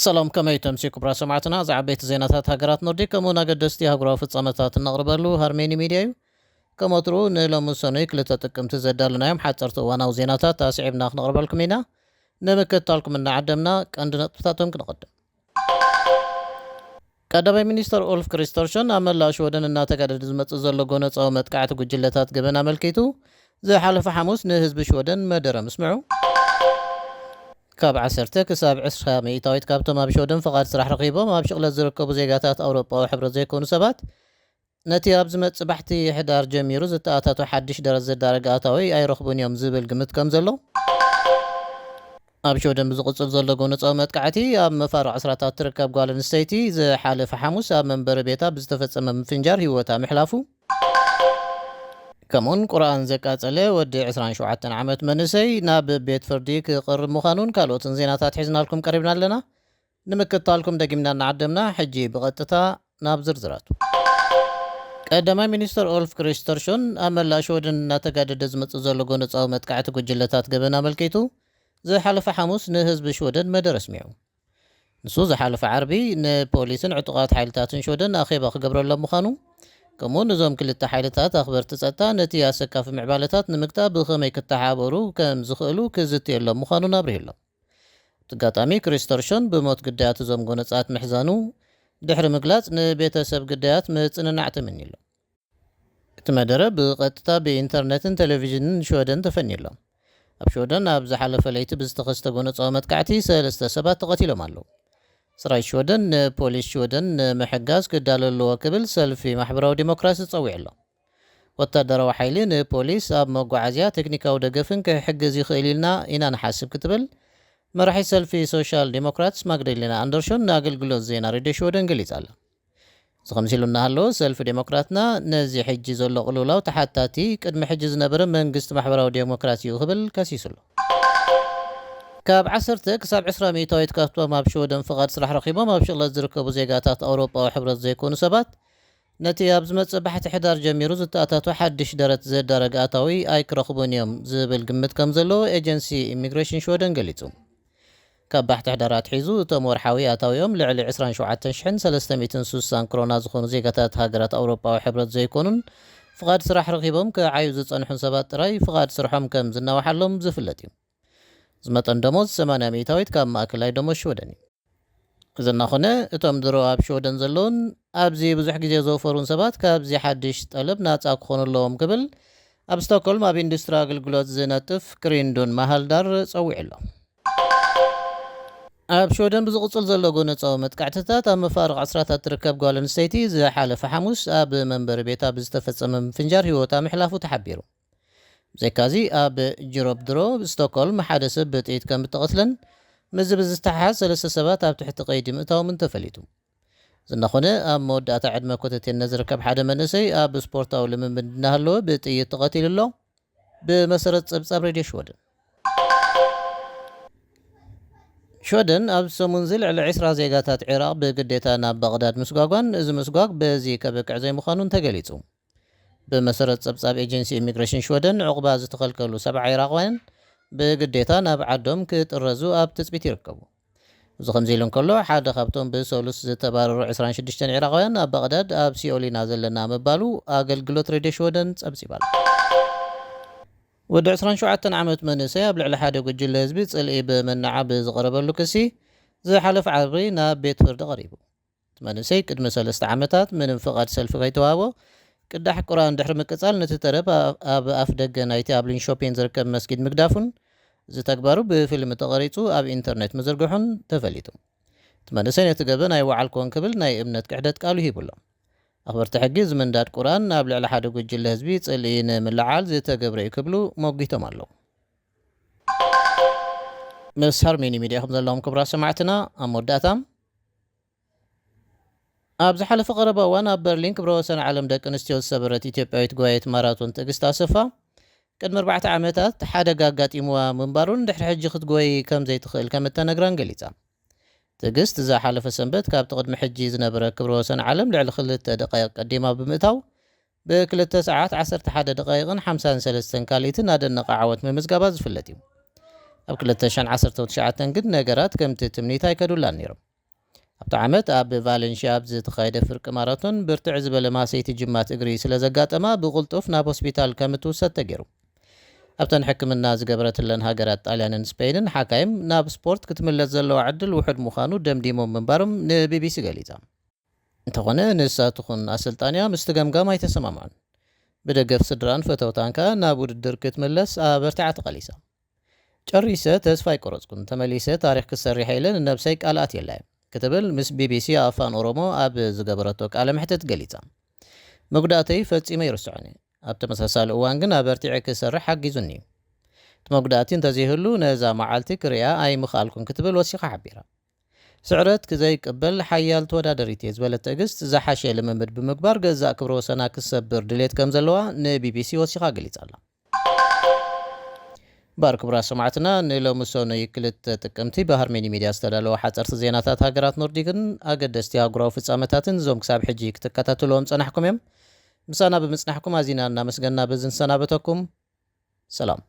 ሰላም፣ ከመይ ተምሲ ክቡራት ሰማዕትና? ዝዓበይቲ ዜናታት ሃገራት ኖርዲክ ከምኡውን ኣገደስቲ ኣህጉራዊ ፍጻመታት እነቕርበሉ ሃርሜኒ ሚድያ እዩ። ከም ወትሩ ንሎሚ ሰኑይ ክልተ ጥቅምቲ ዘዳለናዮም ሓጸርቲ እዋናዊ ዜናታት ኣስዒብና ክነቕርበልኩም ኢና። ንምክትታልኩም እናዓደምና ቀንዲ ነጥብታቶም ክንቐድም። ቀዳማይ ሚኒስተር ኡልፍ ክሪስተርሾን ኣብ መላእ ሽወደን እናተጋደደ ዝመጽእ ዘሎ ጎነጻዊ መጥቃዕቲ ጉጅለታት ገበን ኣመልኪቱ ዝሓለፈ ሓሙስ ንህዝቢ ሽወደን መደረ ምስምዑ። ካብ ዓሰርተ ክሳብ ዕስራ ሚእታዊት ካብቶም ኣብ ሽወደን ፍቓድ ስራሕ ረኺቦም ኣብ ሽቕለት ዝርከቡ ዜጋታት ኣውሮጳዊ ሕብረት ዘይኮኑ ሰባት ነቲ ኣብ ዝመጽእ ባሕቲ ሕዳር ጀሚሩ ዝተኣታቶ ሓድሽ ደረት ዘዳረገ ኣታዊ ኣይረኽቡን እዮም ዝብል ግምት ከም ዘሎ ኣብ ሽወደን ብዝቕጽል ዘሎ ጎነጻዊ መጥቃዕቲ ኣብ መፋርቕ ዕስራታት ትርከብ ጓል ኣንስተይቲ ዝሓለፈ ሓሙስ ኣብ መንበሪ ቤታ ብዝተፈጸመ ምፍንጃር ህይወታ ምሕላፉ፣ ከምኡን ቁርኣን ዘቃጸለ ወዲ ዕስራን ሸውዓተን ዓመት መንእሰይ ናብ ቤት ፍርዲ ክቐርብ ምዃኑን ካልኦትን ዜናታት ሒዝናልኩም ቀሪብና ኣለና። ንምክትታልኩም ደጊምና እናዓደምና፣ ሕጂ ብቐጥታ ናብ ዝርዝራቱ። ቀዳማይ ሚኒስተር ኦልፍ ክሪስተርሾን ኣብ መላእ ሽወደን እናተጋደደ ዝመጽእ ዘሎ ጎነጻዊ መጥቃዕቲ ጉጅለታት ገበን ኣመልኪቱ ዝሓለፈ ሓሙስ ንህዝቢ ሽወደን መደረ ኣስሚዑ። ንሱ ዝሓለፈ ዓርቢ ንፖሊስን ዕጡቓት ሓይልታትን ሽወደን ኣኼባ ክገብረሎም ምዃኑ፣ ከምኡ ንዞም ክልተ ሓይልታት ኣኽበርቲ ጸጥታ ነቲ ኣሰካፊ ምዕባለታት ንምግታእ ብኸመይ ክተሓባበሩ ከም ዝኽእሉ ክዝትየሎም ምዃኑን ኣብሪሁሎም። ኣብቲ ኣጋጣሚ ክሪስተርሾን ብሞት ግዳያት እዞም ጎነጻት ምሕዛኑ ድሕሪ ምግላጽ ንቤተሰብ ግዳያት ምጽንናዕ ተመንዩሎም። እቲ መደረ ብቐጥታ ብኢንተርነትን ቴሌቪዥንን ሽወደን ተፈንዩ ኣሎ። ኣብ ሽወደን ኣብ ዝሓለፈ ለይቲ ብዝተኸስተ ጎነጻዊ መጥቃዕቲ ሰለስተ ሰባት ተቐቲሎም ኣለዉ። ሰራዊት ሽወደን ንፖሊስ ሽወደን ንምሕጋዝ ክዳሎ ኣለዎ ክብል ሰልፊ ማሕበራዊ ዲሞክራሲ ጸዊዑ ኣሎ። ወታደራዊ ሓይሊ ንፖሊስ ኣብ መጓዓዝያ ቴክኒካዊ ደገፍን ክሕግዝ ይኽእል ኢልና ኢና ንሓስብ ክትብል መራሒ ሰልፊ ሶሻል ዲሞክራትስ ማግደሌና ኣንደርሾን ንኣገልግሎት ዜና ሬድዮ ሽወደን ገሊጻ ኣላ። እዚ ከምዚ ኢሉ እናሃለወ ሰልፊ ዴሞክራትና ነዚ ሕጂ ዘሎ ቅልውላው ተሓታቲ ቅድሚ ሕጂ ዝነበረ መንግስቲ ማሕበራዊ ዴሞክራሲ እዩ ክብል ከሲሱ ኣሎ። ካብ ዓሰርተ ክሳብ ዕስራ ሚእታዊት ካብቶም ኣብ ሽወደን ፍቓድ ስራሕ ረኺቦም ኣብ ሽቕለት ዝርከቡ ዜጋታት ኣውሮጳዊ ሕብረት ዘይኮኑ ሰባት ነቲ ኣብ ዝመጽእ ባሕቲ ሕዳር ጀሚሩ ዝተኣታቶ ሓድሽ ደረት ዘዳረገ ኣታዊ ኣይክረኽቡን እዮም ዝብል ግምት ከም ዘለዎ ኤጀንሲ ኢሚግሬሽን ሽወደን ገሊጹ። ካብ ባሕቲ ሕዳር ኣትሒዙ እቶም ወርሓዊ ኣታዊኦም ልዕሊ ዕስራን ሸውዓተን ሽሕን ሰለስተ ሚእትን ስሳን ክሮና ዝኾኑ ዜጋታት ሃገራት ኣውሮጳዊ ሕብረት ዘይኮኑን ፍቓድ ስራሕ ረኺቦም ክዓዩ ዝጸንሑን ሰባት ጥራይ ፍቓድ ስርሖም ከም ዝናዋሓሎም ዝፍለጥ እዩ። እዚ መጠን ደሞዝ ሰማንያ ሚእታዊት ካብ ማእከላይ ደሞዝ ሽወደን እዩ። እዚ እናኾነ እቶም ድሮ ኣብ ሽወደን ዘለውን ኣብዚ ብዙሕ ግዜ ዘውፈሩን ሰባት ካብዚ ሓድሽ ጠለብ ናጻ ክኾኑ ኣለዎም ክብል ኣብ ስቶክሆልም ኣብ ኢንዱስትሪ ኣገልግሎት ዝነጥፍ ክሪንዱን ማሃልዳር ጸዊዑ ኣሎ። ኣብ ሽወደን ብዝቕጽል ዘሎ ጎነጻዊ መጥቃዕትታት ኣብ መፋርቕ ዕስራታት ትርከብ ጓል ኣንስተይቲ ዝሓለፈ ሓሙስ ኣብ መንበሪ ቤታ ብዝተፈጸመ ምፍንጃር ህይወታ ምሕላፉ ተሓቢሩ። ብዘይካዚ ኣብ ጅሮብ ድሮ ስቶክሆልም ሓደ ሰብ ብጥይት ከም እተቐትለን ምስዚ ብዝተሓሓዝ ሰለስተ ሰባት ኣብ ትሕቲ ቀይዲ ምእታዎም እንተፈሊጡ። ዝናኾነ ኣብ መወዳእታ ዕድመ ኮተቴነት ዝርከብ ሓደ መንእሰይ ኣብ ስፖርታዊ ልምምድ እናሃለወ ብጥይት ተቐቲሉ ኣሎ። ብመሰረት ጸብጻብ ሬድዮ ሽወደን። ሽወደን ኣብ ሰሙንዚ ልዕሊ ዕስራ ዜጋታት ዒራቕ ብግዴታ ናብ ባቕዳድ ምስጓጓን እዚ ምስጓግ በዚ ከብቅዕ ዘይምዃኑን ተገሊጹ። ብመሰረት ጸብጻብ ኤጀንሲ ኢሚግሬሽን ሽወደን ዕቑባ ዝተኸልከሉ ሰብዓ ዒራቕውያን ብግዴታ ናብ ዓዶም ክጥረዙ ኣብ ትጽቢት ይርከቡ። እዚ ከምዚ ኢሉ እንከሎ ሓደ ካብቶም ብሰሉስ ዝተባረሩ ዕስራን ሽዱሽተን ዒራቕውያን ኣብ ባቕዳድ ኣብ ሲኦል ኢና ዘለና ምባሉ ኣገልግሎት ሬድዮ ሽወደን ጸብጺባል። ወዲ ዕስራን ሸውዓተን ዓመት መንእሰይ ኣብ ልዕሊ ሓደ ጉጅለ ህዝቢ ጽልኢ ብምንዓ ብዝቐረበሉ ክሲ ዝሓለፈ ዓርቢ ናብ ቤት ፍርዲ ቀሪቡ። እቲ መንእሰይ ቅድሚ ሰለስተ ዓመታት ምንም ፍቓድ ሰልፊ ከይተዋህቦ ቅዳሕ ቁርኣን ድሕሪ ምቅጻል ነቲ ተረፍ ኣብ ኣፍ ደገ ናይቲ ኣብ ሊንሾፒን ዝርከብ መስጊድ ምግዳፉን እዚ ተግባሩ ብፊልም ተቐሪጹ ኣብ ኢንተርኔት ምዝርግሑን ተፈሊጡ። እቲ መንእሰይ ነቲ ገበን ኣይወዓልኩዎን ክብል ናይ እምነት ክሕደት ቃሉ ሂቡ ኣሎ። ኣኽበርቲ ሕጊ እዚ ምንዳድ ቁርኣን ኣብ ልዕሊ ሓደ ጉጅለ ህዝቢ ጽልኢ ንምልዓል ዝተገብረ እዩ ክብሉ ሞጊቶም ኣለዉ። ምስ ሃርሜኒ ሚድያ ኢኹም ዘለኹም ክቡራት ሰማዕትና። ኣብ መወዳእታ ኣብ ዝሓለፈ ቀረባ እዋን ኣብ በርሊን ክብረ ወሰን ዓለም ደቂ ኣንስትዮ ዝሰበረት ኢትዮጵያዊት ጓየት ማራቶን ትዕግስት ኣሰፋ ቅድሚ ኣርባዕተ ዓመታት ሓደጋ ኣጋጢምዋ ምንባሩን ድሕሪ ሕጂ ክትጎይ ከም ዘይትኽእል ከም እተነግራን ገሊጻ። ትዕግስት ዝሓለፈ ሰንበት ካብቲ ቅድሚ ሕጂ ዝነበረ ክብረ ወሰን ዓለም ልዕሊ ክልተ ደቃይቕ ቀዲማ ብምእታው ብክልተ ሰዓት ዓሰርተ ሓደ ደቃይቕን ሓምሳን ሰለስተን ካልኢትን ኣደነቐ ዓወት ምምዝጋባ ዝፍለጥ እዩ። ኣብ ክልተ ሽሕን ዓሰርተ ትሽዓተን ግን ነገራት ከምቲ ትምኒት ኣይከዱላን ነይሮም። ኣብቲ ዓመት ኣብ ቫለንሽያ ኣብ ዝተኻየደ ፍርቂ ማራቶን ብርትዕ ዝበለ ማሰይቲ ጅማት እግሪ ስለ ዘጋጠማ ብቕልጡፍ ናብ ሆስፒታል ከም እትውሰድ ተገይሩ። ኣብተን ሕክምና ዝገበረትለን ሃገራት ጣልያንን ስፔይንን ሓካይም ናብ ስፖርት ክትምለስ ዘለዋ ዕድል ውሑድ ምዃኑ ደምዲሞም ምንባሮም ንቢቢሲ ገሊጻ። እንተኾነ ንሳ ትኹን ኣሰልጣንያ ምስቲ ገምጋም ኣይተሰማምዑን። ብደገፍ ስድራን ፈተውታን ከኣ ናብ ውድድር ክትምለስ ኣበርቲዓ ተቓሊሳ። ጨሪሰ ተስፋ ኣይቆረጽኩን፣ ተመሊሰ ታሪኽ ክሰርሕ ኢለ ንነብሰይ ቃል ኣትየላ እየ ክትብል ምስ ቢቢሲ ኣፋን ኦሮሞ ኣብ ዝገበረቶ ቃለ መሕትት ገሊጻ። መጉዳእተይ ፈጺመ ይርስዖን እየ። ኣብ ተመሳሳሊ እዋን ግን ኣበርቲዐ ክሰርሕ ሓጊዙኒ እዩ። እቲ መጉዳእቲ እንተዘይህሉ ነዛ መዓልቲ ክርእያ ኣይምኽኣልኩን ክትብል ወሲኻ ሓቢራ። ስዕረት ክዘይቅበል ሓያል ተወዳደሪት እየ ዝበለት ትዕግስት፣ ዝሓሸ ልምምድ ብምግባር ገዛእ ክብረ ወሰና ክሰብር ድሌት ከም ዘለዋ ንቢቢሲ ወሲኻ ገሊጻ ኣላ። ባር ክቡራት ሰማዕትና፣ ንሎሚ ሰኑይ ክልተ ጥቅምቲ ብሃርሜኒ ሚድያ ዝተዳለወ ሓጸርቲ ዜናታት ሃገራት ኖርዲክን ኣገደስቲ ኣህጉራዊ ፍጻመታትን እዞም ክሳብ ሕጂ ክትከታተልዎም ጸናሕኩም እዮም። ምሳና ብምጽናሕኩም ኣዚና እናመስገና በዚ ንሰናበተኩም። ሰላም።